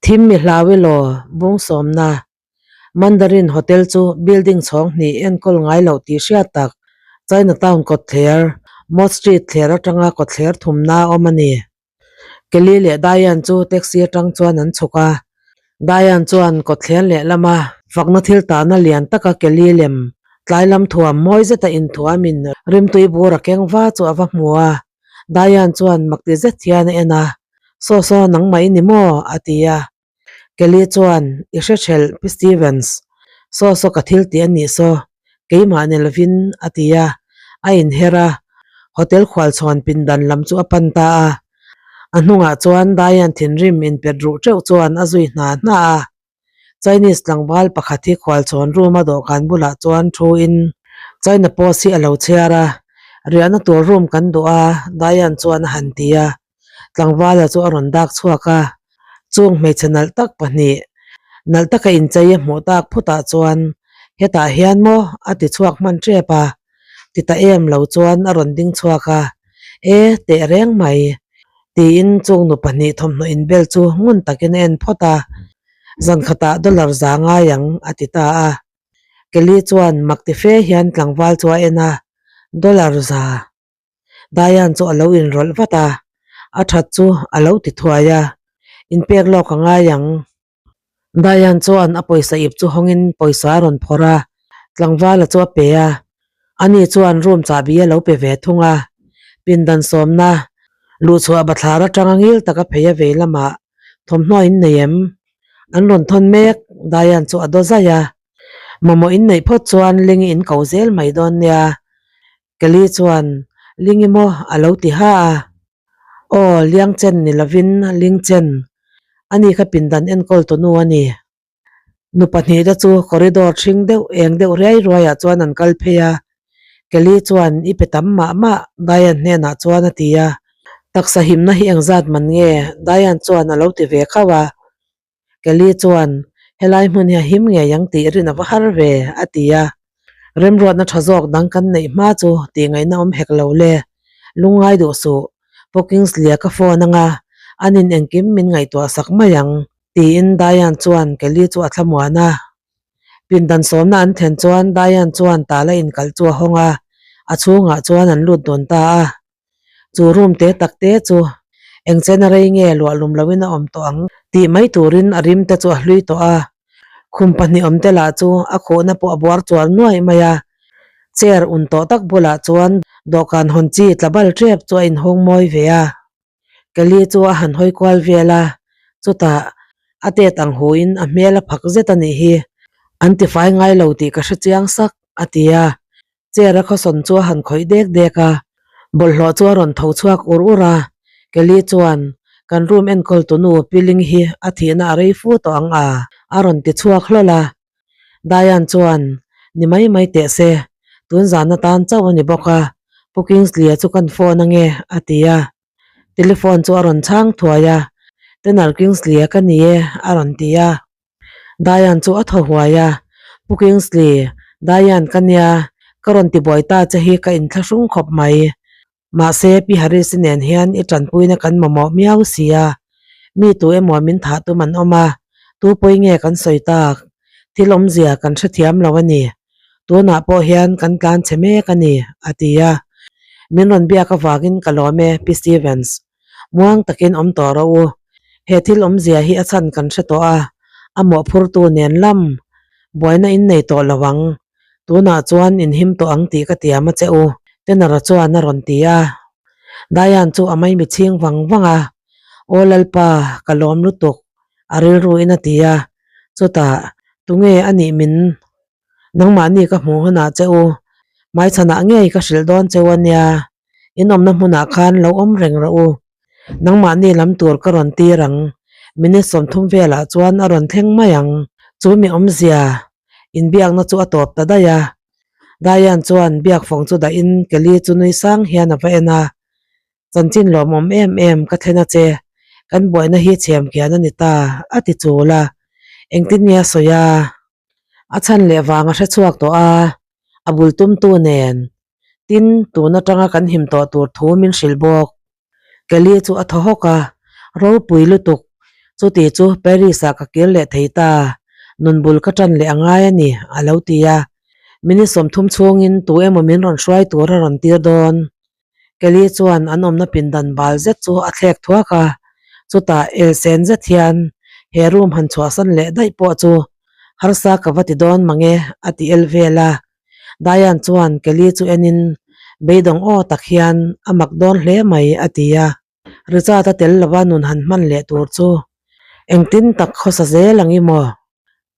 Thim mi hlau i law, bung sawmna. Mandarin Hotel chu building chhawng hnih enkawl ngai loh tih hriat tak Chinatown kawtthler, Mott Street thler atanga kawtthler thumna a awm a ni. Kelly leh Diane chu taxi atang chuan an chhuk a, Diane chuan kawtthler lehlama fakna thil tahna lian taka Kelly lem tlai lam thuam mawi zeta inthuamin rimtui bur a keng va chu a va hmu a, Diane chuan makti zet hian a en a, Saw saw nangmah i ni maw? a ti a. Kelly chuan, I hre ṭhelh, Pi Stevens. Saw saw ka thil tih a nih saw, keimah ni lovin, a ti a. A inher a, hotel khualchhawn pindan lam chu a pan ta a. A hnungah chuan Diane thinrim inpet ruh ṭeuh chuan a zui hna hna a. Chinese tlangval pakhat hi khualchhawn room a dawhkan bulah chuan thu in China Post hi a lo chhiar a, riahna tur room kan duh a, Diane chuan a han ti a. Tlangvala chu a rawn dak chhuak a, chung hmeichhe nalh tak pahnih, nalh taka inchei a hmuh tak phutah chuan hetah hian maw a ti chhuak hman tep a, ti ta em lo chuan a rawn ding chhuak a, E, teh reng mai, tiin chung nu pahnih thawmhnaw inbel chu ngun takin a en phawt a, zan khatah dollar za ngai ang a ti ta a. Kelly chuan mak ti fe hian tlangval chu a en a, Dollar za. Diane chu a lo inrawlh vat a, a that chu a lo ti thuai a, Inpek lawk a ngai ang. Diane chuan a pawisa ip chu hawngin pawisa a rawn phawrh a, tlangvala chu a pe a, ani chuan room chahbi a lo pe ve thung a, pindan sawmna luhchhuah bathlar atanga ngil taka phei a vei lamah thawmhnaw in nei em? An rawn thawn mek, Diane chu a daw zaih a, mamawh in neih phawt chuan ling in ko zel mai dawn nia, Kelly chuan Ling i maw a lo ti ha a. Aw, Liang Chen ni lovin Ling Chen. Ani kha pindan enkawl tu nu a ni. Nu pahnih te chu corridor hring deuh eng deuh riai ruaiah chuan an kal phei a. Kelly chuan i pe tam mah mah Diane hnenah chuan a ti a. Taksa himna hi engzat man nge? Diane chuan a lo ti ve khauh a. Kelly chuan, Helai hmun hi a him ngei ang tih rin a va har ve, a ti a. Remruatna tha zawk dang kan neih hma chu tih ngaihna awm hek lo le. Lungngai duh suh, Pu Kingsley-a ka phone anga an in engkim min ngaihtuah sak mai ang, tiin Diane chuan Kelly chu a thlamuan a. Pindan sawmna an thlen chuan Diane chuan tala inkalh chu a hawng a, a chhungah chuan an lut dun ta a. Chu room te tak te chu eng chen a rei nge luah lum loin a awm tawh ang tih mai turin a rim te chu a hlui tawh a. Khum pahnih awm te lah chu a khuhna pawh a buar chual nuaih mai a. Chair un tawh tak bulah chuan dawhkan hawn chi tla bal tep chu a inhawng mawi ve a. Kelly chu a han hawi kual vel a, chutah a tet ang huin a hmel a phak zet a nih hi. An tifai ngai lo tih ka hre chiang sak, a ti a. Chair a khawsawn chu a han khawih dek dek a, bawlhhlawh chu a rawn tho chhuak ur ur a, Kelly chuan, Kan room enkawl tunu Piling hi a thihna a rei fu tawh ang a, a rawn ti chhuak hlawl a. Diane chuan, Ni mai mai teh se, tun zan atan chauh a ni bawk a, Pu Kingsley-a chu kan phone ange, a ti a. Telephone chu a rawn chhang thuai a, Tenor Kingsley-a ka ni e, a rawn ti a. Diane chu a thaw huai a, Pu Kingsley, Diane ka nia, ka rawn ti buai ta che hi ka inthlahrung khawp mai. Mahse, Pi Harris-i nen hian i tanpuina kan mamawh miau si a, mi tu emaw min thah tum an awm a, tu pawi nge kan sawi tak? Thil awmzia kan hrethiam lo a ni. Tunah pawh hian kan tlan chhe mek a ni, a ti a. Min rawn biak avangin ka lawm e, Pi Stevens. Muang takin awm tawh rawh u. He thil awmzia hi a chhan kan hre tawh a, a mawhphurtu nen lam buaina in nei tawh lo ang. Tunah chuan in him tawh ang tih ka tiam a che u, Tenor-a chuan a rawn ti a. Diane chu a maimi chhing vang vang a, Aw Lalpa, ka lawm lutuk, a rilruin a ti a. Chutah, tunge a nih min Nangmahni ka hmuh hunah che u, hmaichhanah ngei ka hrilh dawn cheu a nia, in awmna hmunah khan lo awm reng rawh u. Nangmahni lam tur ka rawn tir ang, minute 30 velah chuan a rawn thleng mai ang. Chu mi awmzia inbiakna chu a tawp ta daih a. Diane chuan biakfawng chu dahin Kelly chu nui sang hian a va en a. Chanchin lawmawm em em ka thlen a che, kan buaina hi chhem kian a ni ta, a ti chul a. Engtin nge a sawi a? A chhan leh vang a hre chhuak tawh a, a bul tumtu nen. Tin, tun atanga kan him tawh tur thu min hrilh bawk. Kelly chu a thaw hawk a, ropui lutuk. Chuti chu Paris-ah ka kir leh thei ta, nun bul ka ṭan leh a ngai a ni, a lo ti a. Minute 30 chhungin tu emaw min rawn hruai tur a rawn tir dawn. Kelly chuan an awmna pindan bal zet chu a thlek thuak a, chutah elsen zet hian he room han chhuahsan leh daih pawh chu harsa ka va ti dawn mange a ti el vel a. Diane chuan Kelly chu enin beidawng aw tak hian a mak dawn hle mai a ti a. Richard a tel lova nun han hman leh tur chu engtin tak khawsa zel ang i maw?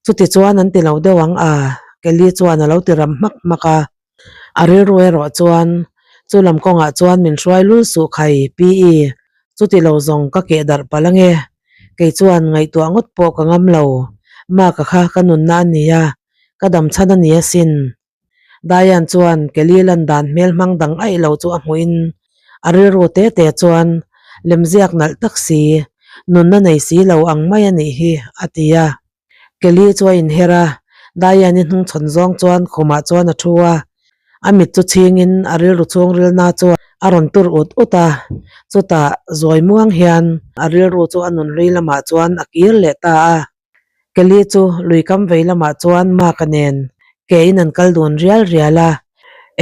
Chuti chuan an ti lo deuh ang a, Kelly chuan a lo ti ram hmak hmak a. A rilru erawh chuan chu lam kawngah chuan min hruai lul suh khai PE, chuti lo zawng ka keh darh palh ange. Kei chuan ngaihtuah ngawt pawh ka ngam lo, Mark-a kha ka nunna a nia, ka dam chhan a ni asin. Diane chuan Kelly lan dan hmel hmang dang aih lo chu a hmuhin a rilru te te chuan lemziak nalh tak si, nunna nei si lo ang mai a nih hi a ti a. Kelly chu a inher a, Diane-i hnungchhawn zawng chuan khumah chuan a thu a, a mit chu chhingin a rilru chhungrilna chu a rawn tur ut ut a, chutah zawi muang hian a rilru chu a nunhlui lamah chuan a kir leh ta a. Kelly chu lui kam vei lamah chuan Mark-a nen kein an kal dun rial rial a,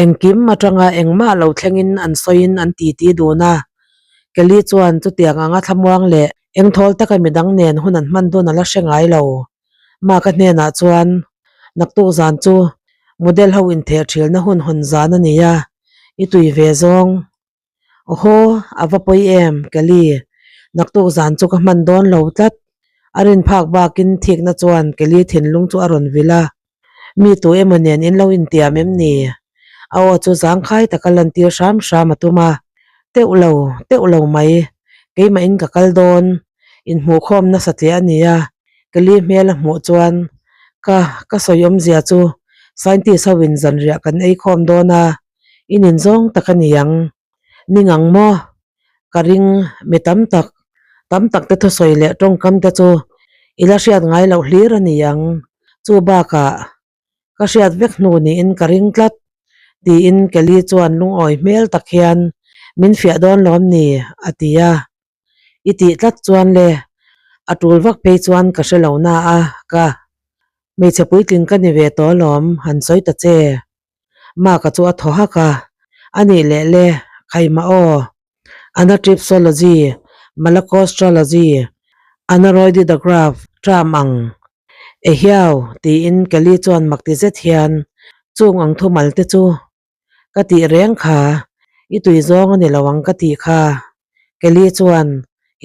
engkim atanga engmah lo thlengin an sawiin an titi dun a. Kelly chuan chutiang anga thlamuang leh engthawl taka midang nen hun an hman dun a la hre ngai lo. Mark-a hnenah chuan, Naktuk zan chu model ho intheh thilna hun hawn zan a ni a, i tui ve zawng. Awhaw, a va pawi em, Kelly? Naktuk zan chu ka hman dawn lo tlat. A rin phak bakin thikna chuan Kelly thinlung chu a rawn vil a. Mi tu emaw nen in lo intiam em ni? A aw chu zangkhai taka lantir hram hram a tum a. Teuh lo, teuh lo mai. Keimahin ka kal dawn. Inhmuhkhawm nasa tle a nia. Kelly hmel a hmuh chuan ka, ka sawi awmzia chu scientist ho in zanriah kan eikhawm dawn a. I nin zawng tak a ni ang. Ning ang maw? Ka ring mi tam tak, tam tak te thusawi leh tawngkam te chu i la hriat ngai loh hlir a ni ang. Chu bakah ka hriat vek hnu niin ka ring tlat, tiin Kelly chuan lungawi hmel tak hian min fiah dawn lawm ni? a ti a. I tih tlat chuan le, a tul vak phei chuan ka hre lo na a, ka hmeichhe puitling ka ni ve tawh alawm, han sawi ta che. Mark-a chu a thaw hak a, A nih leh le, khaimah aw. Anatripsology, Malacostrology, Anaroididograph, tram ang. Ehiau, tiin Kelly chuan makti zet hian chung ang thumal te chu ka tih reng kha, i tui zawng a ni lo ang ka tih kha. Kelly chuan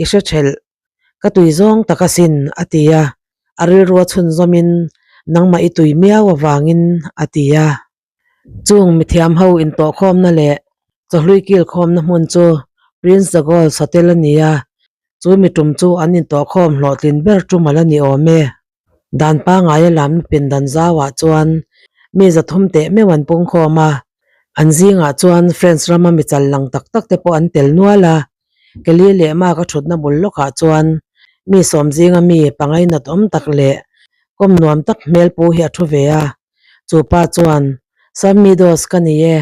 i hre thelh Ka tui zawng tak asin, a ti a, a rilru a chhunzawmin nangmah i tui miau avangin a ti a. Chung mithiam ho intawhkhawmna leh chawhlui kilkhawmna hmun chu Prince de Gaulle Hotel a ni a, chu mi tum chu an intawhkhawm hlawhtlin ber tum a la ni awm e. Dan pangaia lamna pindan zauah chuan mi 300 teh meuh an pungkhawm a, an zingah chuan French rama mi chal lang tak tak te pawh an tel nual a. Kelly leh Mark a thutna bul lawkah chuan mi 10 zinga mi pangainat awm tak leh kawm nuam tak hmel pu hi a thu ve a, chu pa chuan, Sam Meadows ka ni e,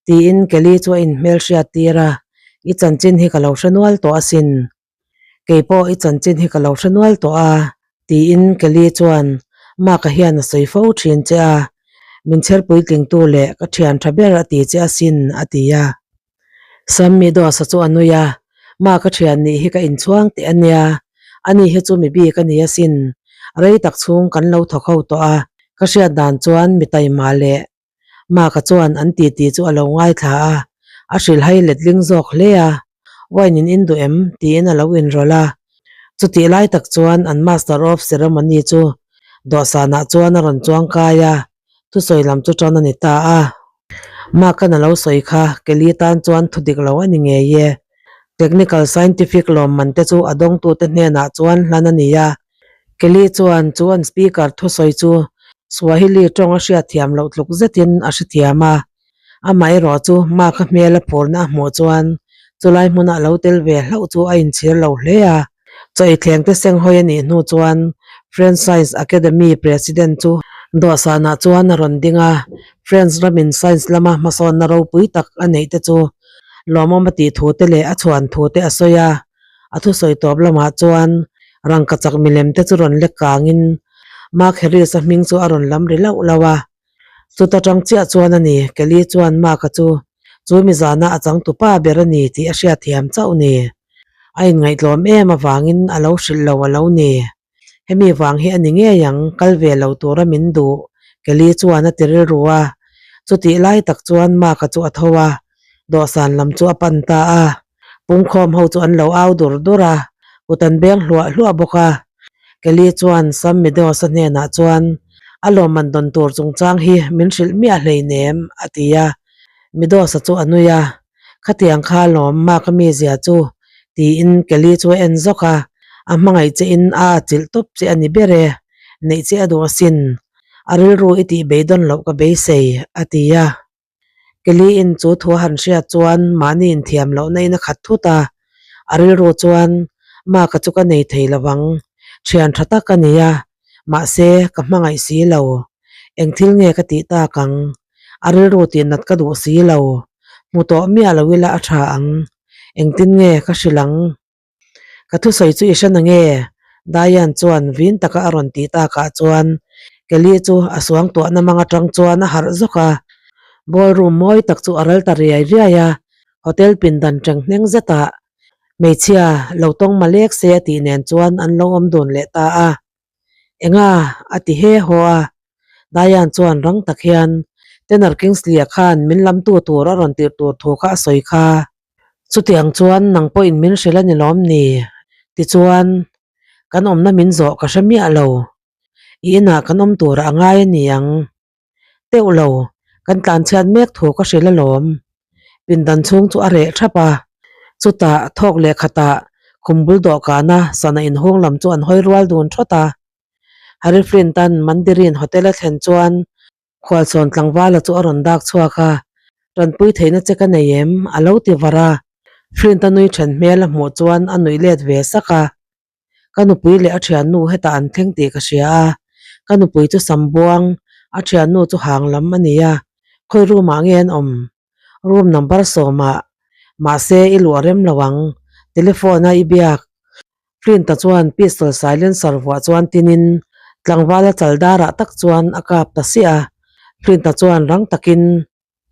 tiin Kelly chu a inhmelhriat tir a, I chanchin hi ka lo hre nual tawh asin. Kei pawh i chanchin hi ka lo hre nual tawh a, tiin Kelly chuan Mark-a hian a sawi fo thin che a, min chher puitlingtu leh ka thian tha ber a ti che asin, a ti a. Sam Meadows-a chu a nui a, Mark-a thian nih hi ka inchhuang teh a nia, ani hi chu mi bik a ni asin, rei tak chhung kan lo thawk ho tawh a, ka hriat dan chuan mi taima leh Mark-a chuan an titi chu a lo ngaithla a, a hrilhhai letling zawk hle a, Wine in in duh em? tiin a lo inrawlh a. Chutih lai tak chuan an Master of Ceremony chu dawhsanah chuan a rawn chuang kai a, thusawi lam chu tan a ni ta a. Mark-a'n a lo sawi kha Kelly tan chuan thu dik lo a ni ngei e. Technical Scientific lawmman te chu a dawngtute hnenah chuan hlan a ni a, Kelly chuan chu an speaker thusawi chu Swahili tawng a hriatthiam loh tluk zetin a hrethiam a. Amaherawh chu Mark-a hmel a phurna a hmuh chuan chulai hmuna a lo tel ve hlauh chu a inchhir lo hle a. Chaw ithleng te senghawi a nih hnu chuan French Science Academy President chu dawhsanah chuan a rawn ding a, French ramin science lama hmasawnna ropui tak a neih te chu lawmawm a tih thu te leh a chhuan thu te a sawi a. A thusawi tawp lamah chuan Rangkachak milem te chu rawn lek kangin Mark Harris-a hming chu a rawn lam ri lauh lauh a. Chuta tang chiah chuan a ni, Kelly chuan Mark-a chu chu mi zana a changtupa ber a ni tih a hriatthiam chauh ni. A inngaihtlawm em avangin a lo hrilh lo a lo ni. Hemi vang hi a ni ngei ang, kal ve lo tura min duh, Kelly chuan a ti rilru a. Chutih lai tak chuan Mark-a chu a tho a, dawhsan lam chu a pan ta a. Pungkhawm ho chu an lo au dur dur a, kut an beng hluah hluah bawk a. Kelly chuan Sam Meadows-a hnenah chuan, A lawmman dawn tur chungchang hi min hrilh miah hleinem, a ti a. Meadows-a chu a nui a, Khatiang kha lawm Mark-a mizia chu, tiin Kelly chu a en zawk a. A hmangaih che in a atchilh tawp che a ni ber e, neih che a duh asin. A rilru i tih beidawn loh ka beisei, a ti a. Kelly-in chu thu a han hriat chuan mahni inthiam lohna in a khat thut a, a rilru chuan Mark-a chu ka nei thei lo vang, thian tha tak a ni a, mahse ka hmangaih si lo, eng thil nge ka tih tak ang, a rilru tih nat ka duh si lo, hmu tawh miah lo ila a tha ang, engtin nge ka hrilh ang? Ka thusawi chu i hre na nge? Diane chuan vin taka a rawn tih takah chuan Kelly chu a suangtuahna mang atang chuan a harh zawk a. Ballroom mawi tak chu a ral ta riai riai a, hotel pindan teng hneng zetah hmeichhia lo tawng malek se a tih nen chuan an lo awm dun leh ta a. Enga? a ti he haw a. Diane chuan rang tak hian Tanner Kingsley-a khan min lamtu tur a rawn tirh tur thu kha a sawi kha. Chutiang chuan nang pawhin min hrilh a ni lawm ni? Tichuan, kan awmna min zawh ka hre miah lo. I inah kan awm turah a ngai a ni ang. Teuh lo, kan tlanchhiat mek thu ka hrilh alawm. Pindan chhung chu a reh thap a. Chutah thawk leh khatah khum bul dawhkana sana inhung lam chu an hawi rual dun thawt a. Harry Flint-a'n Mandirin Hotel a thlen chuan Khualsawn tlangvala chu a rawn dak chhuak a, Tanpui theihna che ka nei em? a lo ti var a. Flint-a nui then hmel a hmuh chuan a nuih let ve sak a. Ka nupui leh a thiannu hetah an thleng tih ka hria a, ka nupui chu Sambuang, a thiannu chu hang lam a ni a, khawi room ah nge an awm? Room number sawmah, mahse i luah rem lo ang, telephone a i biak. Flint-a chuan pistol silencer vuah chuan tinin tlangvala chal darah tak chuan a kap ta siah a. Flint-a chuan rang takin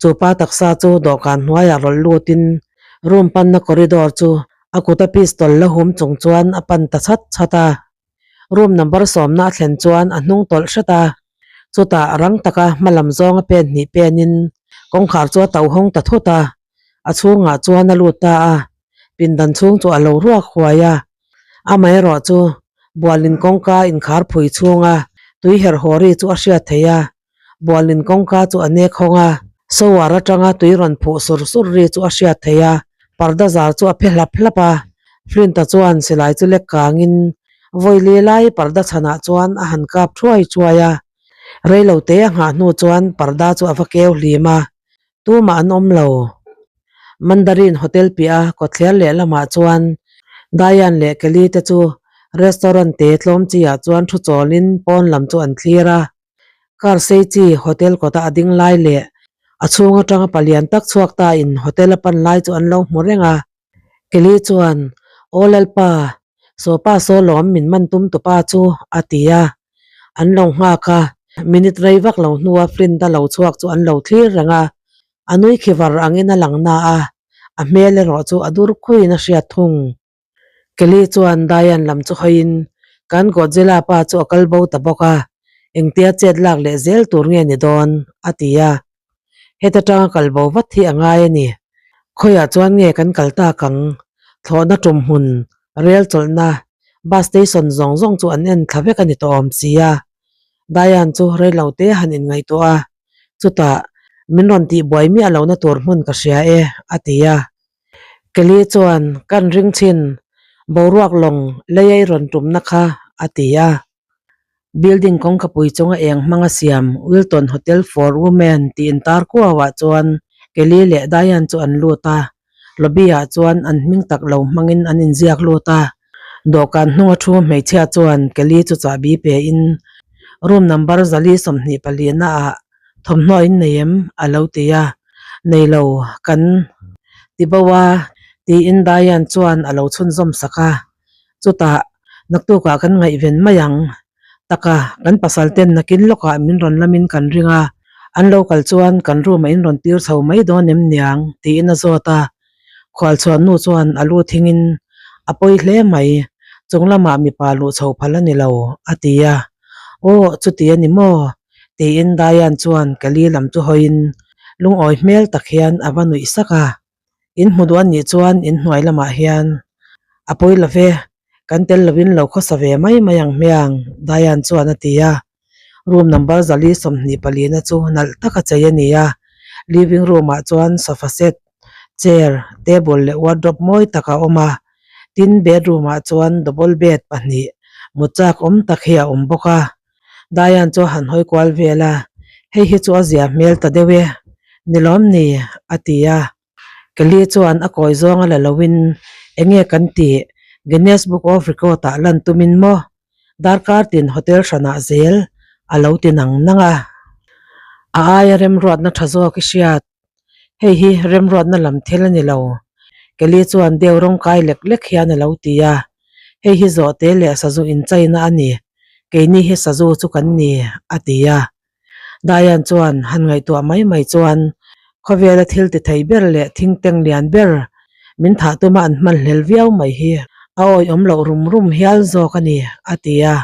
chu pa taksa chu dawhkan hnuaiah rawlh lutin room panna corridor chu a kuta pistol la hum chung chuan a pan ta chhat chhat a. Room number sawmna a thlen chuan a hnung tawlh hret a, chutah rang taka hma lam zawnga pen hnih penin kawngkhar chu a tauhawng ta thut a, a chhungah chuan a lut ta a, pindan chhung chu a lo ruak huai a, amaherawh chu bualin kawngka inkhar phui chhunga tui herh haw ri chu a hriat theih a, bualin kawngka chu a nek hawng a, shower atanga tui rawn phuh sur sur ri chu a hriat theih a, parda zar chu a phe hlap hlap a, Flint-a chuan silai chu lek kangin vawili lai parda chhanah chuan a han kap thuai thuai a, reilote a nghah hnu chuan parda chu a va keu hlim a. Tumah an awm lo. Mandarin Hotel piah a kawtthler leh lamah chuan Diane leh Kelly te chu restaurant te tlawm chi ah chuan thu chawlin pawn lam chu an thlir a. Car sei chi hotel kawta a ding lai leh a chhung atanga palian tak chhuak ta in hotel a pan lai chu an lo hmu reng a. Kelly chuan, Aw Lalpa, sawpa saw lawm min man tum tupa chu, a ti a. An lo nghak a, minute rei vak lo hnua Flint-a lo chhuak chu an lo thlir reng a. A nui khi var angin a lang na a, a hmel erawh chu a dur khuiin a hriat thung. Kelly chuan Diane lam chu hawiin, Kan Godzilla pa chu a kal bo ta bawk a, engtia chet lak leh zel tur nge ni dawn? a ti a. Heta tanga kal bo vat hi a ngai a ni. Khawiah chuan nge kan kal tak ang? Thlawhna tum hmun, rel chawlhna, bus station zawng zawng chu an en thla vek a ni tawh awm si a. Diane chu reilo te han inngaihtuah a, chutah min rawn tihbuai miah lohna tur hmun ka hria e, a ti a. Kelly chuan, Kan ring chin, boruak lawng lei a i rawn tumna kha, a ti a. Building kawngkapui chunga eng hmanga siam Wilton Hotel for Women tih intar kuauah chuan Kelly leh Diane chu an lut a, lobby ah chuan an hming tak lo hmangin an inziak lut a. Dawhkan hnunga thu hmeichhia chuan Kelly chu chahbi pe in room number zali 24 na ah thawmhnaw in nei em? a lo ti a, Nei lo, kan ti bo a tiin Diane chuan a lo chhunzawm sak a. Chutah. Naktukah kan ngaihven mai ang. Taka, kan pasal ten nakin lawkah min rawn lamin kan ring a, an lo kal chuan kan room ah in rawn tir chho mai dawn em niang? tiin a zawt a. Khualchhuan nu chuan a lu thingin, A pawi hle mai, chung lamah mipa luh chho phal a ni lo, a ti a. Aw, chuti a ni maw? tiin Diane chuan Kelly lam chu hawiin lungawi hmel tak hian a va nuih sak a. In hmu duh a nih chuan in hnuai lamah hian a pawi lo ve, kan tel lovin lo khawsa ve mai mai ang hmiang, Diane chuan a ti a. Room number zali 24 na chu nalh taka chei a ni a, living room ah chuan sofa set, chair, table leh wardrobe mawi tak a awm a, tin bedroom ah chuan double bed pahnih mut chak awm tak hi a awm bawk a. Diane chu a han hawi kual vel a, Hei hi chu a zia hmel ta deuh e, ni lawm ni? a ti a. Kelly chuan a kawi zawng a la loin, Enge kan tih? Guinness Book of Record ah lan tumin maw? Darkar tin hotel hranah zel a lo ti nang nang a. A aia remruatna tha zawk i hriat. Hei hi remruatna lam thil a ni lo. Kelly chuan deu rawng kai lek lek hian a lo ti a. Hei hi zawhte leh sazu inchaina a ni. Keini hi sazu chu kan ni, a ti a. Diane chuan han ngaihtuah mai mai chuan khawvela thil ti thei ber leh thingteng lian ber min thah tuma an hman hlel viau mai hi a awihawm loh rum rum hial zawk a ni, a ti a.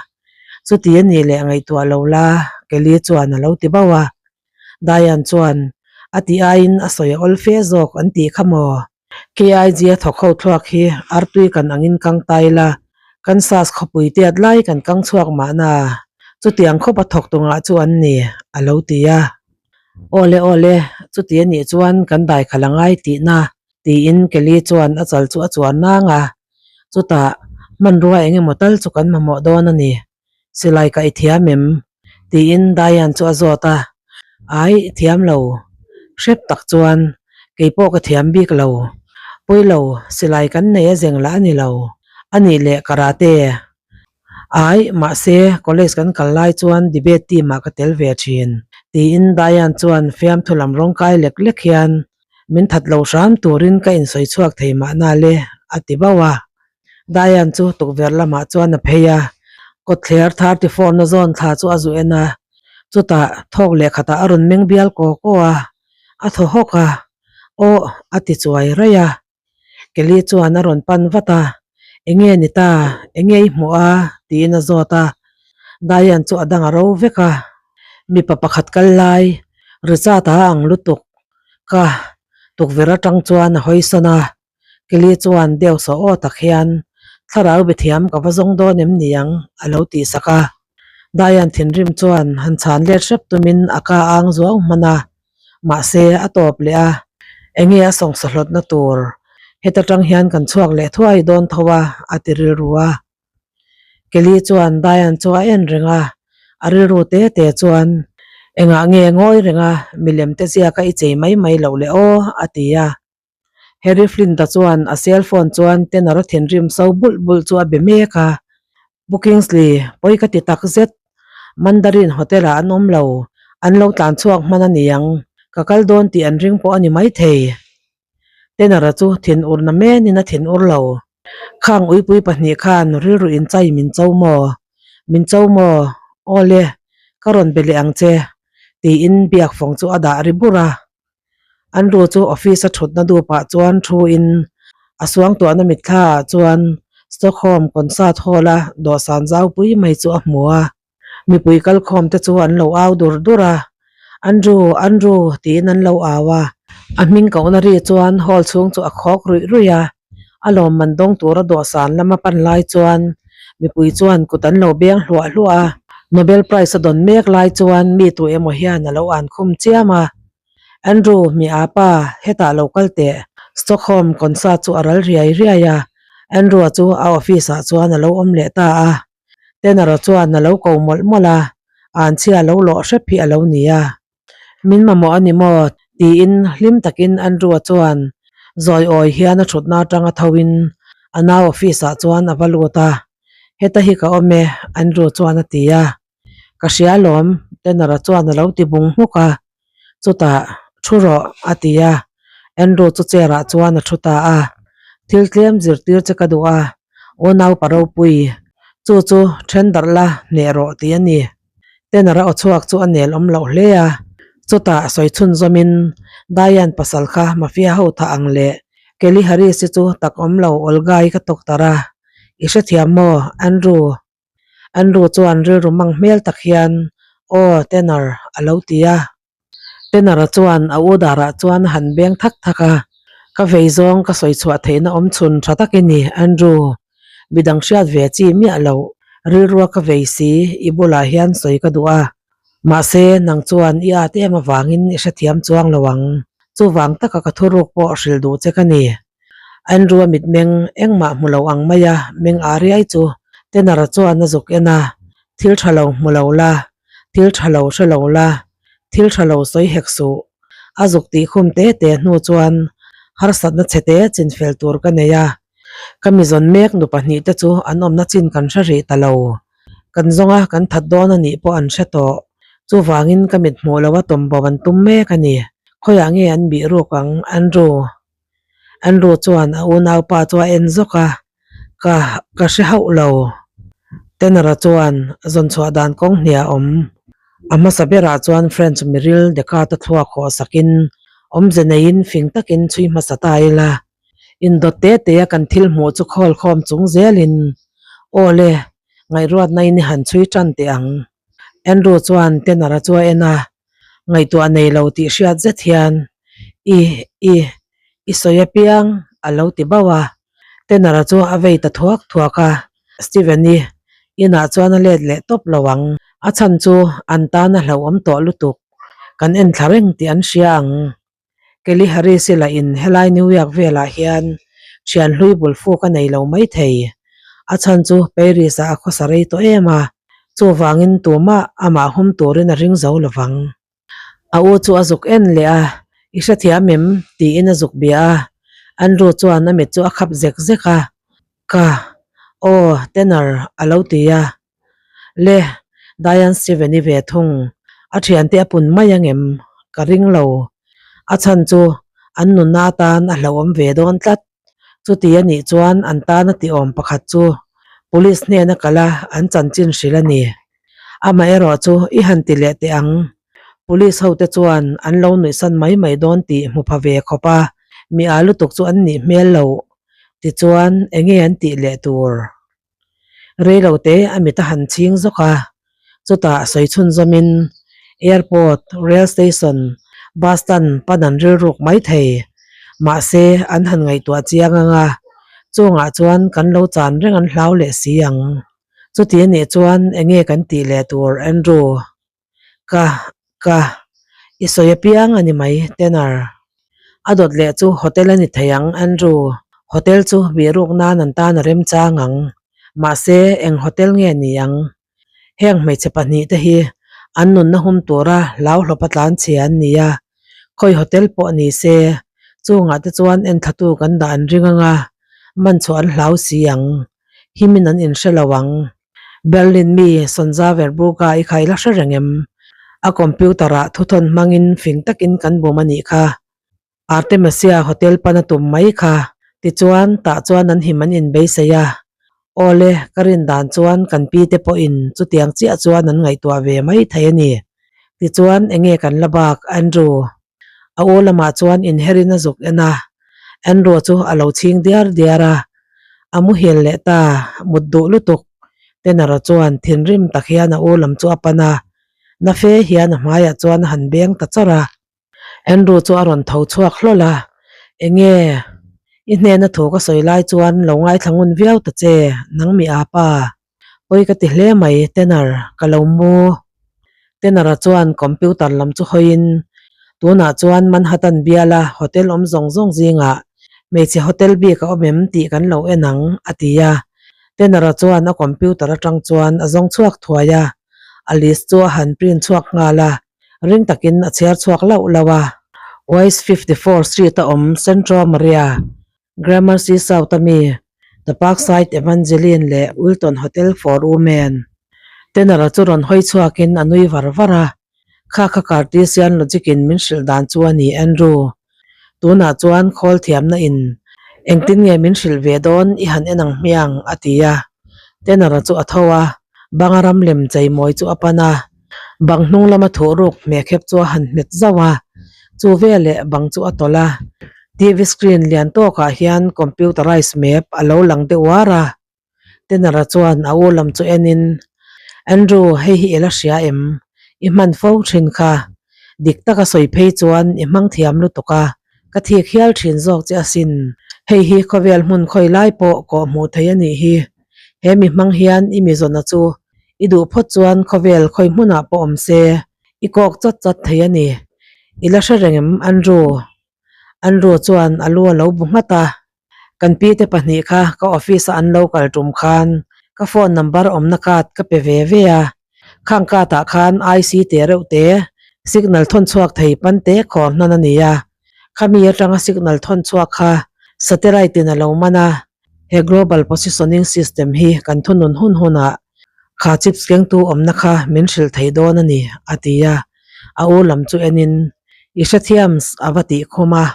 Chuti a nih leh ngaihtuah lo la, Kelly chuan a lo ti bauh a. Diane chuan, A tih aiin a sawi a awl fe zawk an tih kha maw? KIG a thawk ho thluak hi artui kan angin kang ta ila, Kansas khawpui tiat lai kan kang chhuak mahna, chutiang khawp a thawk tungah chu an ni, a lo ti a. Awle awle, chuti a nih chuan kan dai khalh a ngai tihna, tiin Kelly chuan a chal chu a chuan nang a. Chutah, hmanrua eng emaw tal chu kan mamawh dawn a ni. Silai ka i thiam em? tiin Diane chu a zawt a. Ai, i thiam lo. Hrep tak chuan kei pawh ka thiam bik lo. Pawi lo, silai kan nei a zeng lah a ni lo. A nih leh karate. Ai, mahse, college kan kal lai chuan debate team ah ka tel ve thin, tiin Diane chuan fiamthu lam rawng kai lek lek hian min that lo hram turin ka insawi chhuak thei mahna le, a ti bauh a. Diane chu tukverh lamah chuan a phei a, kawtthler 34 na zawn thla chu a zu en a, chutah thawk leh khatah a rawn meng bial kaw kaw a, a thaw hawk a, Aw a ti chuai raih a. Kelly chuan a rawn pan vat a, Enge ni ta, enge i hmuh a? tiin a zawt a, Diane chu a dang a ro vek a, mipa pakhat kal lai, Richard a ang lutuk ka tukverh atang chuan a hawi sawn a. Kelly chuan deuh sawh aw tak hian, Thlarau bethiam ka va zawng dawn em ni ang? a lo tih sak a. Diane thinrim chuan han chhan let hrep tumin a ka ang zuau hman a, mahse a tawp leh a, Enge a sawngsa hlawtna tur? Heta tang hian kan chhuak leh thuai dawn tho a, a ti rilru a. Kelly chuan Diane chu a en reng a, a rilru te te chuan, Engah nge ngawi reng a, milem te ziaka i chei mai mai loh le aw? a ti a. Harry Flint-a chuan a cell phone chuan Tanner a thinrim so bulh bulh chu a be mek a. Pu Kingsley, pawi ka ti tak zet. Mandarin Hotel-ah an awm lo. An lo tlan chhuak hman a ni ang. Ka kal dawn tih an ring pawh a ni maithei. Tanner-a chu thin urna menin a thin ur lo. Khang uipui pahnih khan rilru inchai min cho maw? Min cho maw? Aw le, ka rawn be leh ang che, tiin biak fawng chu a dah ri bur a. Andrew chu office a thutna dupah chuan thu in a suangtuahna mitthla ah chuan Stockholm concert hall a dawhsan zau pui mai chu a hmu a. Mipui kalkhawm te chu an lo au dur dur a, Andrew, Andrew tiin an lo au a. A hming kohna ri chuan hall chhung chu a khawk ruih ruih a. A lawmman dawng tura dawhsan lama pan lai chuan mipui chuan kut an lo beng hluah hluah a. Nobel Prize a dawn mek lai chuan mi tu emaw hian a lo an khum chiam a. Andrew, mi a pa, hetah lo kal teh. Stockholm concert chu a ral riai riai a. Andrew-a chu a office ah chuan a lo awm leh ta a. Tanner-a chuan a lo ko mawlh mawlh a, anchhia lo lawh hrep hi a lo ni a. Min mamawh a ni maw? tiin hlim takin Andrew-a chuan zawi awi hian a thutna atanga thoin a nau office ah chuan a va lut a. Heta hi ka awm e, Andrew chuan a ti a. Ka hria alawm, Tanner-a chuan a lo ti bung hmuk a. Chutah, Thu rawh, a ti a. Andrew chu chair ah chuan a thu ta a. Thil tlem zirtir che ka duh a, unau pa ropui. Chu chu then darh la hneh rawh tih a ni. Tenor a aw chhuak chu a nel awm loh hle a. Chutah sawi chhunzawmin Diane pasal kha mafia ho thah ang leh Kelly Harris-i chu tak awm lo Olga-i ka tawk tar a. I hrethiam maw, Andrew? Andrew chuan rilru mang hmel tak hian, Aw, Tenor, a lo ti a. Tenor-a chuan a u darah chuan a han beng thak thak a, Ka vei zawng ka sawi chhuah theihna awm chhun tha tak i ni, Andrew. Midang hriat ve chi miah loh, rilrua ka vei si, i bulah hian sawi ka duh a. Mahse, nang chuan i at em avangin i hrethiam chuang lo ang. Chuvang taka ka thuruk pawh hrilh duh che ka ni. Andrew-a mitmeng engmah hmu lo ang mai a, meng a riai chu Tenor-a chuan a zuk en a, Thil tha lo hmu lo la, thil tha lo hre lo la, thil tha lo sawi hek suh. A zuk tih khum te te hnu chuan harsatna chhe te chin fel tur ka nei a, ka mi zawn mek nu pahnih te chu an awmna chin kan hre rih ta lo. Kan zawnga kan that dawn a nih pawh an hre tawh. Chuvangin ka mit hmuh loa tawmbo an tum mek a ni. Khawiah nge an bih ruk ang, Andrew? Andrew chuan a unaupa chu a en zawk a, Ka, ka hre hauh lo. Tanner-a chuan zawn chhuah dan kawng hniah a awm. A hmasa berah chuan French miril Descartes-a thluak hawh sakin awmze neiin fing takin chhui hmasa ta ila. Indawt te te a kan thil hmuh chu khawl khawm chung zelin, Aw le, ngaihruatna in i han chhui tan teh ang. Andrew chuan Tanner-a chu a en a, Ngaihtuah nei lo tih hriat zet hian, I, i, i sawi apiang, a lo ti bauh a. Tanner-a chu a vei ta thuak thuak a, Steven-i inah chuan a let leh tawp lo ang. A chhan chu an tan a hlauhawm tawh lutuk, kan en thla reng tih an hria ang. Kelly Harris-i lah in helai New York velah hian thian hlui bul fuk a nei lo mai thei. A chhan chu Paris-ah a khawsa rei tawh em a, chuvangin tumah amah hum turin a ring zo lovang. A u chu a zuk en leh a, I hrethiam em? tiin a zuk bia a. Andrew chuan a mit chu a khap zek zek a, Ka, aw, Tanner a lo ti a. Le, Diane Steven-i ve thung, a thiante a pun mai angem? Ka ring lo. A chhan chu an nunna atan a hlauhawm ve dawn tlat. Chuti a nih chuan an tana tiawm pakhat chu Police hnena kal a an chanchin hrilh a ni. Amaherawh chu i han ti leh teh ang. Police hote chuan an lo nuihsan mai mai dawn tih hmu pha ve khawp a, mi a lutuk chu an nih hmel loh. Tichuan enge an tih leh tur? Reilote a mit a han chhing zawk a, chutah sawi chhunzawmin Airport, Rail Station, Bus Stand pan an rilruk mai thei. Mahse, an han ngaihtuah chiang ang a, chungah chuan kan lo chan reng an hlau leh si ang. Chuti a nih chuan enge kan tih leh tur Andrew? Ka, ka, i sawi apiang a ni mai, Tanner. A dawt leh chu hotel a ni thei ang, Andrew. Hotel chu bihruk nan an tan a remchang ang. Mahse, eng hotel nge ni ang? Heng hmeichhe pahnihte hi an nunna hum tura hlauhlawpa tlanchhia an ni a, khawi hotel pawh ni se, chungah te chuan enthlatu kan dah an ring ang a, man chhuah an hlau si ang. Himin an inhre lo ang. Berlin mi Sonja Verbrugge i khai la hre reng em? A computer ah thuthawn hmangin fing takin kan bum a nih kha. Artemisia hotel pan a tum mai kha. Tichuan, tah chuan an him an inbeisei a. Awle, ka rin dan chuan kan pi te pawhin chutiang chiah chuan an ngaihtuah ve mai thei a ni. Tichuan, enge kan la bak, Andrew? A u lamah chuan inherin a zuk en a, Andrew chu a lo chhing diar diar a, a muhil leh ta, mut duh lutuk. Tenor-a chuan thinrim tak hian a u lam chu a pan a, na fe hian a hmaiah chuan a han beng ta chawrh a. Andrew chu a rawn tho chhuak hlawl a, Enge, i hnena thu ka sawi lai chuan lo ngaithla ngun viau ta che, nang mi a pa. Pawi ka ti hle mai, Tenor, ka lo mu. Tenor-a chuan computer lam chu hawiin, Tunah chuan Manhattan biala hotel awm zawng zawng zingah hmeichhe hotel bik a awm em tih kan lo en ang, a ti a. Tenor-a chuan a computer atang chuan a zawng chhuak thuai a, a list chu a han print chhuak nghal a, ring takin a chhiar chhuak lauh lauh a. West 54 Street-a awm Centro Maria Gramercy South a mi, The Parkside Evangeline leh Wilton Hotel for Women. Tenor-a chu rawn hawi chhuakin a nui var var a, Kha kha Cartesian logic in min hrilh dan chu a ni Andrew. Tunah chuan khawl thiamna in engtin nge min hrilh ve dawn i han en ang hmiang a ti a. Tenor-a chu a tho a, banga ram lem chei mawi chu a pan a, bang hnung lama thuh ruk hmehkhep chu a han hmet zauh a, chu veleh bang chu a tawlh a. TV screen lian tawkah hian computerized map a lo lang deuh uar a. Tenor-a chuan a u lam chu enin, Andrew, hei hi i la hria em? I hman fo thin kha. Dik taka sawi phei chuan i hmang thiam lutuk a, ka thik hial thin zawk che asin. Hei hi khawvel hmun khawi lai pawh kawh hmuh thei a nih hi. He mi hmang hian i mizawna chu i duh phawt chuan khawvel khawi hmunah pawh awm se, i kawk chat chat thei a ni. I la hre reng em, Andrew? Andrew chuan a lu a lo bu nghat a. Kan pi te pahnih kha ka office a an lo kal tum khan ka phone number awmna card ka pe ve ve a, khang card ah khan IC te reuh te signal thawn chhuak thei pan te khawr hnan a ni a, khami atanga signal thawn chhuak kha satellite in a lo man a, he global positioning system hi kan thunun hun hunah kha chips kengtu awmna kha min hrilh thei dawn a ni a ti a, a u lam chu enin i hrethiams a va tih khum a.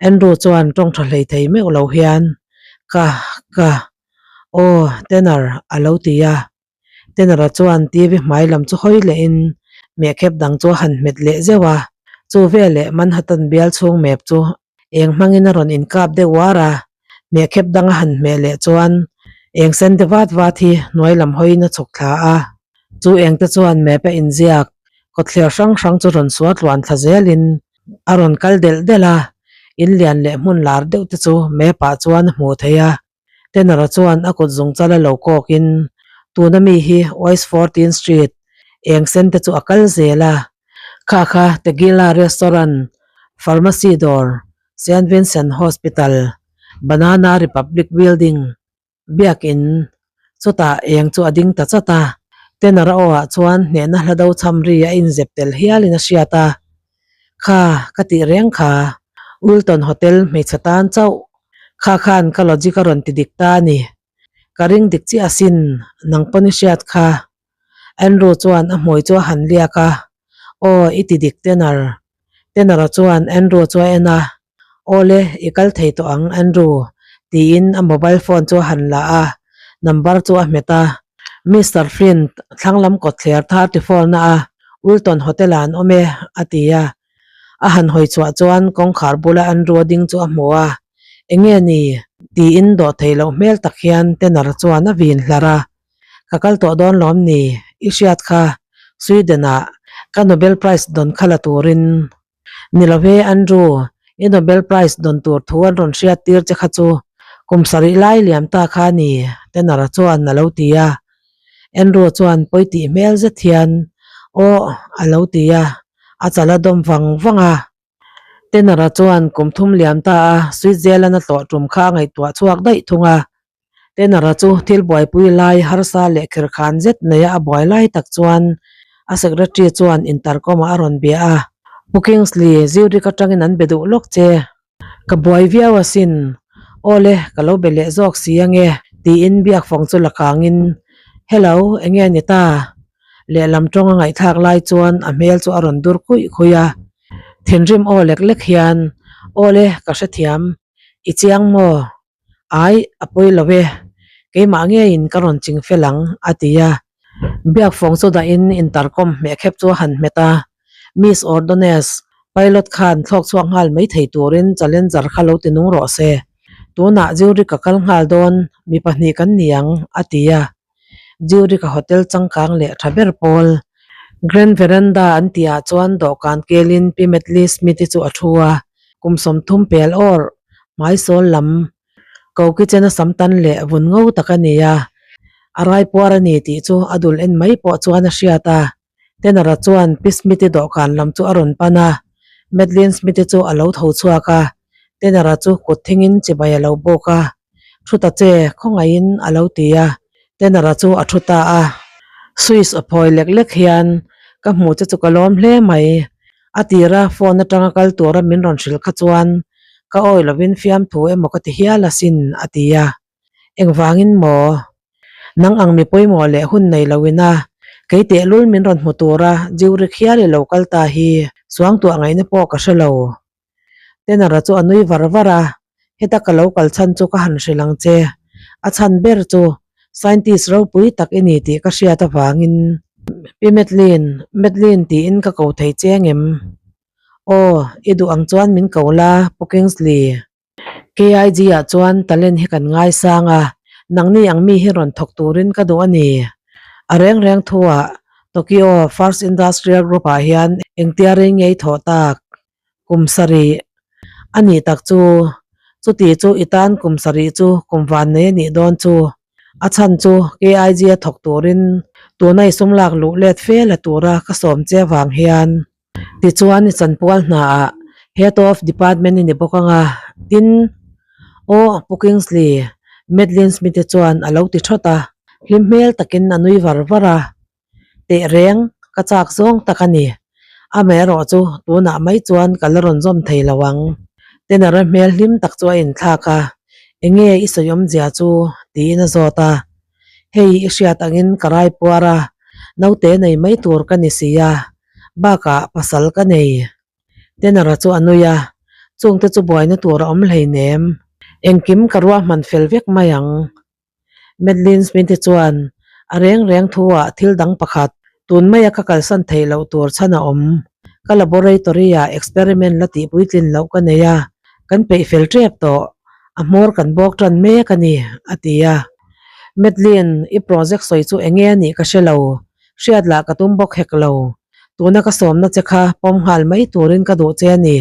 Andrew chuan tawng tha hlei thei meuh lo hian, Ka, ka, aw, Tanner, a lo ti a. Tanner-a chuan TV hmai lam chu hawi lehin mehkhep dang chu a han hmet leh zeuh a. Chu veleh Manhattan bial chhung map chu eng hmangin a rawn inkap deuh uar a. Mehkhep dang a han hmeh leh chuan eng sen te vat vat hi hnuai lam hawiin a chhuk thla a. Chu eng te chuan map a inziak kawtthler hrang hrang chu rawn sual tluan thla zelin A rawn kal delh delh a, in lian leh hmun lar deuh te chu map ah chuan a hmuh theih a. Tenor-a chuan a kut zung chala lo kawkin, Tuna mi hi West Fourteen Street eng sen te chu a kal zel a. Kha kha Tequila Restaurant, Pharmacy dawr, Saint Vincent Hospital, Banana Republic Building, Biakin chutah eng chu a ding ta chat a, Tenor a aw ah chuan hnehna hla do cham ri a inzep tel hialin a hriat a, Kha ka tih reng kha, Wilton Hotel hmeichhe tan chauh, kha khan ka logic a rawn ti dik ta a ni, ka ring dik chiah asin, nang pawn i hriat kha. Andrew chuan a hmui chu a han liak a, Aw i ti dik Tenor. Tenor-a chuan Andrew chu a en a, Awle, i kal thei tawh ang Andrew, tiin a mobile phone chu a han la a, number chu a hmet a. Mister Flint, thlanglam kawtthler 34 na a Wilton Hotel-ah an awm e, a ti a. A han hawi chhuah chuan kawngkhar bula Andrew-a ding chu a hmu a, Enge ni? tiin dawh theih loh hmel tak hian Tenor chuan a vin hlar a. Ka kal tawh dawn lawm ni? I hriat kha, Sweden-ah ka Nobel Prize dawn kha la turin. Ni lo ve Andrew, i Nobel Prize dawn tur thu an rawn hriat tir che kha chu kum sarih lai liam ta kha a ni, Tenor-a chuan a lo ti a. Andrew chuan pawi tih hmel zet hian, Aw, a lo ti a, a chal a dawm vang vang a. Tenor-a chuan kum thum liam ta a Switzerland a tlawh tum kha a ngaihtuah chhuak daih thung a. Tenor-a chu thil buaipui lai harsa leh khirkhan zet neia a buai lai tak chuan a secretary chuan intercom-ah a rawn bia a, Pu Kingsley, Zurich atangin an be duh lawk che. Ka buai viau asin. Awle, ka lo be leh zawk si ange, tiin biakfawng chu la kangin, Hello, enge ni ta? Lehlam tawng a ngaihthlak lai chuan a hmel chu a rawn dur khuih khuih a. Thinrim aw lek lek hian, Awle, ka hrethiam. I chiang maw? Ai, a pawi lo e. Keimah ngeiin ka rawn ching fel ang, a ti a. Biakfawng chu dahin intercom hmehkhep chu a han hmet a. Miss Ordonez, pilot khan thlawk chhuak nghal mai thei turin Challenger kha lo ti nung rawh se. Tunah Zurich ka kal nghal dawn, mi pahnih kan ni ang, a ti a. Zurich-a hotel changkang leh tha ber pawl, Grand Veranda an tihah chuan dawhkan kelin Pi Medley Smith-i chu a thu a, kum 30 pel awr, hmaisawl lam, ko kitchen-a sam tan leh vun ngo tak a ni a, a raipuar a ni tih chu a dul en mai pawh chuan a hriat a. Tenor-a chuan Pi Smith-i dawhkan lam chu a rawn pan a, Madeline Smith-i chu a lo tho chhuak a, Tenor-a chu kut thingin chibai a lo bawk a. Thu ta che, khawngaihin a lo ti a, Tenor-a chu a thu ta a. Swiss a phawi lek lek hian, Ka hmuh che chu ka lawm hle mai. A tira phone atanga kal tura min rawn hrilh kha chuan ka awi lovin fiamthu emaw ka ti hial asin, a ti a. Engvangin maw? Nang ang mi pawimawh leh hun nei loin a, kei tehlul min rawn hmu tura Zurich hial i lo kal ta hi suangtuah ngaihna pawh ka hre lo. Tenor-a chu a nui var var a, Heta ka lo kal chhan chu ka han hrilh ang che. A chhan ber chu. Scientist ropui tak i ni tih ka hriat avangin. Pi Madeline, Madeline tiin ka ko thei che angem? Aw, i duh ang chuan min ko la, Pu Kingsley. KIG ah chuan talent hi kan ngaisang a, nangni ang mi hi rawn thawk turin ka duh a ni. A reng reng thu ah Tokyo First Industrial Group ah hian engtia rei ngei thawh tak? Kum sarih a nih tak chu, chuti chu i tan kum sarih chu kum van nei a nih dawn chu. A chhan chu KIG a thawk turin tuna i sum lak luh let fe la tura ka sawm che avang hian. Tichuan i chanpual hnaah Head of Department i ni bawk ang a, tin, Aw Pu Kingsley, Madeline Smith-i chuan a lo ti thawt a, hlim hmel takin a nui var var a. Teh reng, ka chak zawng tak a ni. Amaherawh chu tunah mai chuan ka la rawn zawm thei lo ang. Tenara hmel hlim tak chu a inthlak a, Enge i sawi awmzia chu? tiin a zawt a. Hei i hriat angin ka rai puar a, naute nei mai tur ka ni si a, bakah pasal ka nei. Tenara chu a nui a, Chungte chu buaina tur a awm hleinem. Engkim ka ruahman fel vek mai ang. Madeline Smith-i chuan a reng reng thu-ah thil dang pakhat, tun maia ka kalsan theih loh tur chhan a awm. Ka laboratory-ah experiment la tih puitlin loh ka nei a, kan peih fel tep tawh. A hmawr kan bawk tan mek a ni, a ti a. Madeline, i project sawi chu eng nge a nih ka hre lo. Hriat lah ka tum bawk hek lo. Tuna ka sawmna che kha pawm nghal mai turin ka duh che a ni.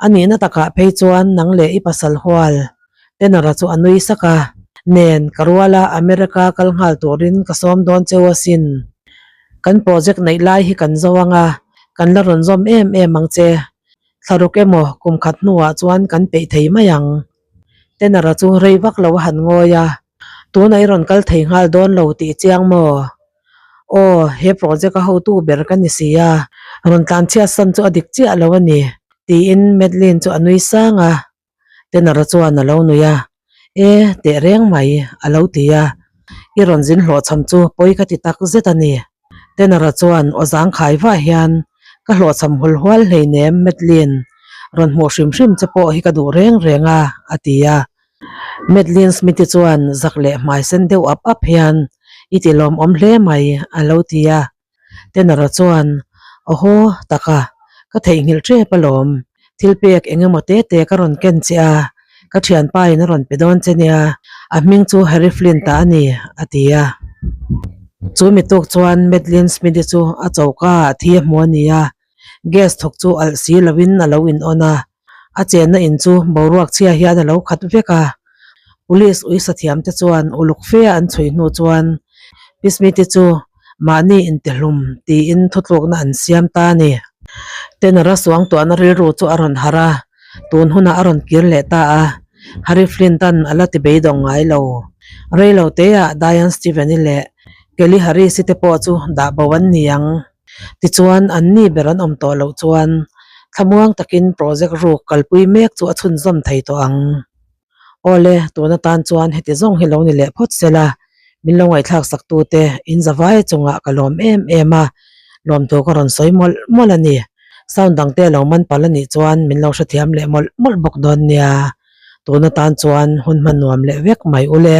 A nihna takah phei chuan nang leh i pasal hual. Tenor-a chu a nui sak a, Nen, ka ruala America kal nghal turin ka sawm dawn cheu asin. Kan project neih lai hi kan zo ang a, kan la rawn zawm em em ang che. Thlaruk emaw kum khat hnuah chuan kan peih thei mai ang. Tenor-a chu rei vak lo a han ngawi a, Tunah i rawn kal thei nghal dawn lo tih chiang maw? Aw, he project a hotu ber ka ni si a, rawn tlanchhiat san chu a dik chiah lo a ni, tiin Madeline chu a nui sang a. Tenor-a chuan a lo nui a, E, teh reng mai, a lo ti a. I rawn zin hlawhchham chu pawi ka ti tak zet a ni. Tenor-a chuan aw zangkhai vah hian, Ka hlawhchham hul hual hleinem, Madeline, rawn hmuh hrim hrim che pawh hi ka duh reng reng a, a ti a. Madeline Smith-i chuan zak leh hmai sen deuh ap ap hian, I ti lawmawm hle mai, a lo ti a. Tenor-a chuan, Awhaw, taka, ka theihnghilh tep alawm. Thil pek eng emaw te te ka rawn ken che a, ka thianpa in a rawn pe dawn che nia, a hming chu Harry Flint-a a ni, a ti a. Chu mi tuk chuan Madeline Smith-i chu a choka ah thi a hmu a ni a, gas thawk chu alh si lovin a lo in on a, a chenna in chu boruak chhia hian a lo khat vek a. Police uisathiam te chuan uluk fe a an chhui hnu chuan Pi Smith-i chu mahni intihlum tiin thutlukna an siam ta a ni. Tenor-a suangtuahna rilru chu a rawn harh a, tun hunah a rawn kir leh ta a, Harry Flint-a'n a la ti beidawng ngai lo. Reilo teah Diane Steven-i leh Kelly Harris-i te pawh chu dah bo an ni ang. Tichuan, anni ber an awm tawh loh chuan thlamuang takin project ruk kalpui mek chu a chhunzawm thei tawh ang. Awle, tun atan chuan heti zawng hi lo ni leh phawt se la, min lo ngaihthlak sak tute in zavai chungah ka lawm em em a, lawmthu ka rawn sawi mawlh mawlh a ni. Sound dangte lo man palh a nih chuan min lo hrethiam leh mawlh mawlh bawk dawn nia. Tun atan chuan hun hman nuam leh vek mai ule.